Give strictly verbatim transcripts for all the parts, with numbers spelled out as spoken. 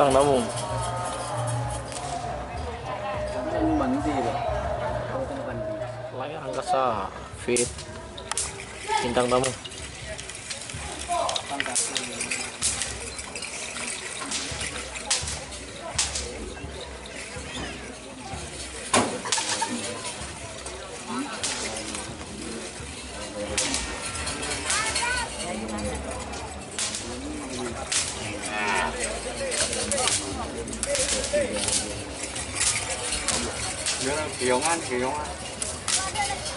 Bintang tamu. Layar angkasa, fit. Bintang tamu. Kèyongan, kèyongan.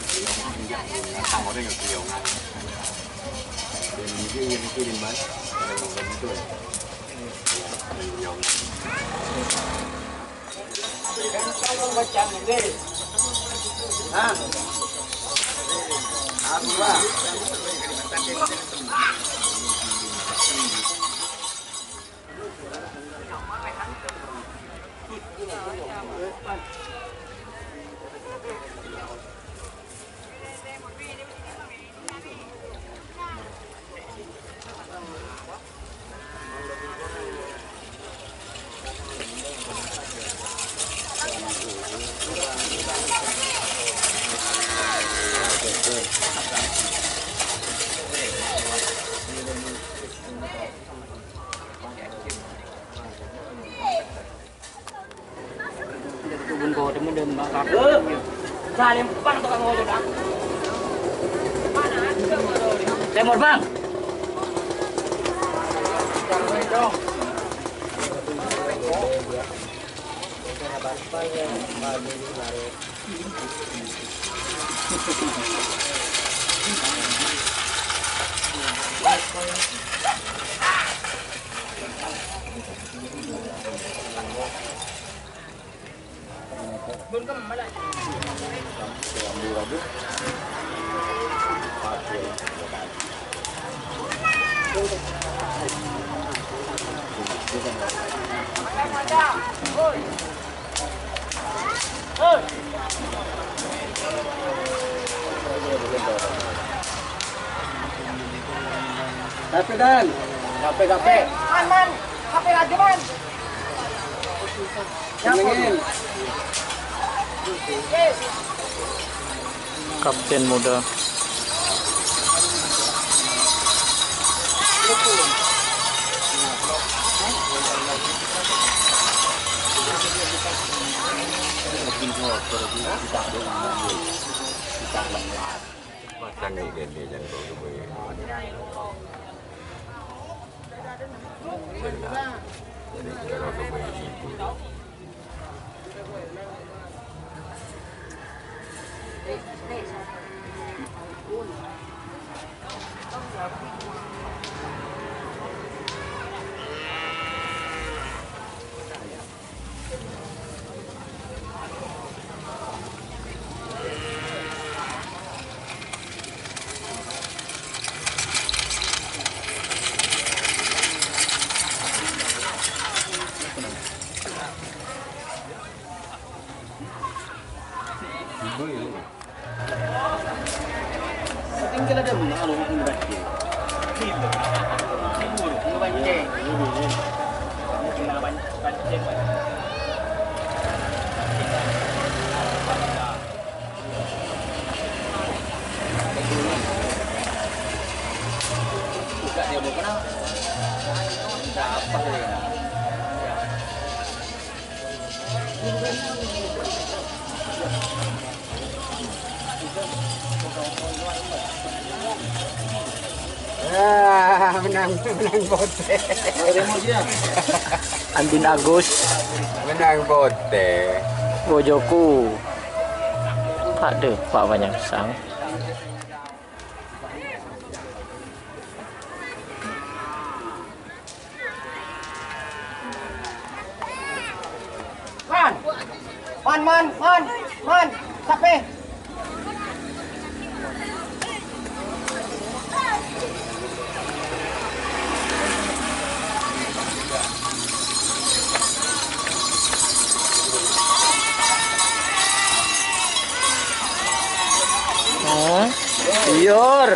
Kèyongan, ya. Datang orang yang kèyongan. Dan ini, ini, ini, Mas. Ada yang betul. Kèyongan. Temor, Bang. Kape, Dan? Kape, kape? Man, man. Kape raja, man. Senengin. Kapten muda. Pasang ni gini, jangan kau kebaya. Benar. Jadi, jangan kau kebaya itu. Ah, menang, menang bote. Andin Agus. Menang bote. Bojoku. Aduh, Pak Panyangsang. Man! Man, man, man, man! Sape? Hah? Liur.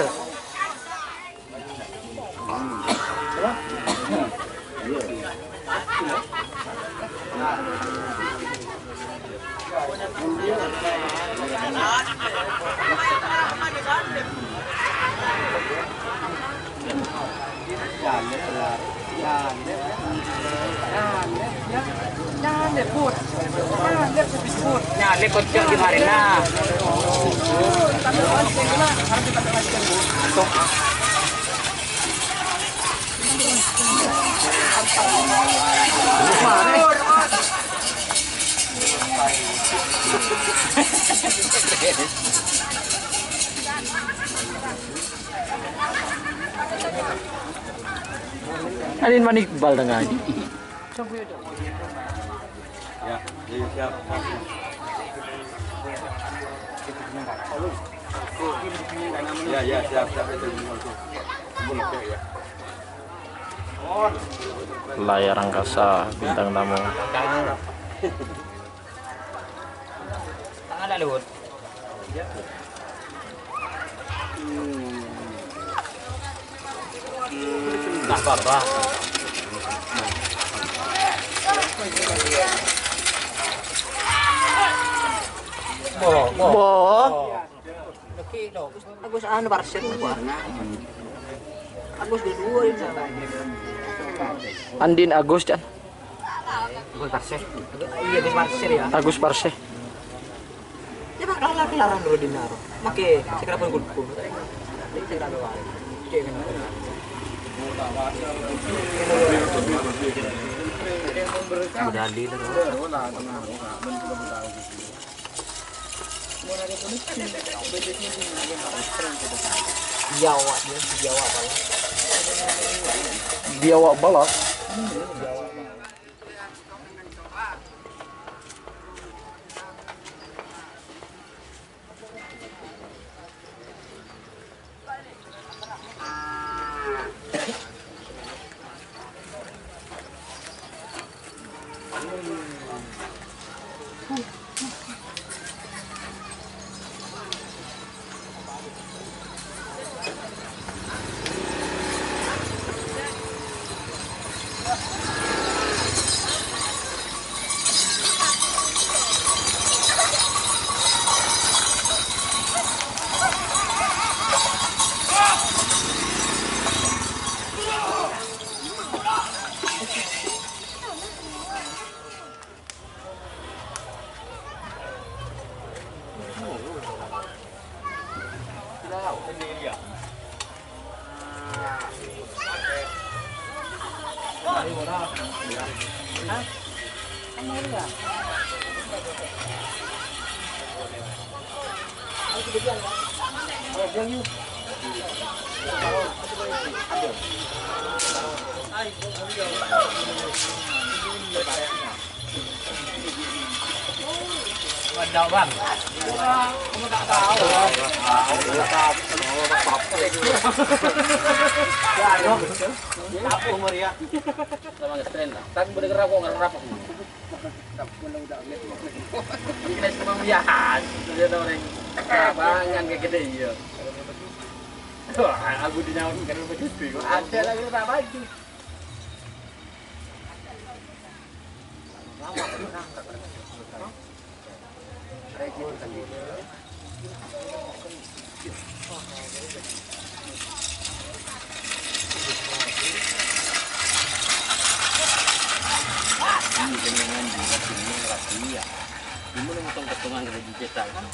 Nyalip kocok di marina. Adin Manik bal tengah. Ya, ya, siap. Ya, ya, siap, siap, itu. Layar angkasa bintang tamu. Tangan ada, Bud. Nah, apa-apa. Bo, bo. Bo. Lagi, no. Agus anu, Parse, warna. Agus dua-dua itu. Andin Agus, Chan. Agus Parse. Agus, iya, Agus Parse, ya. Agus Parse. Ya, Pak, kelar-kelaran dulu di Naro. Make, sekarang pun kudu. Sekarang dua hari. Cek kenapa? Udah di, terus. Biawak, ya, biawak balak. Biawak balak. Waduh, Bang. Kamu tak tahu. Tahu umur ya. Sama ngestreng lah. Tapi bener aku ngerap. Ini cuma biasa. Dia orang. Bangan kayak gede, iya. Wah, aku di nyawa kan begitu. Ada lagi tak baju. Ini motong potongan dari digital kan?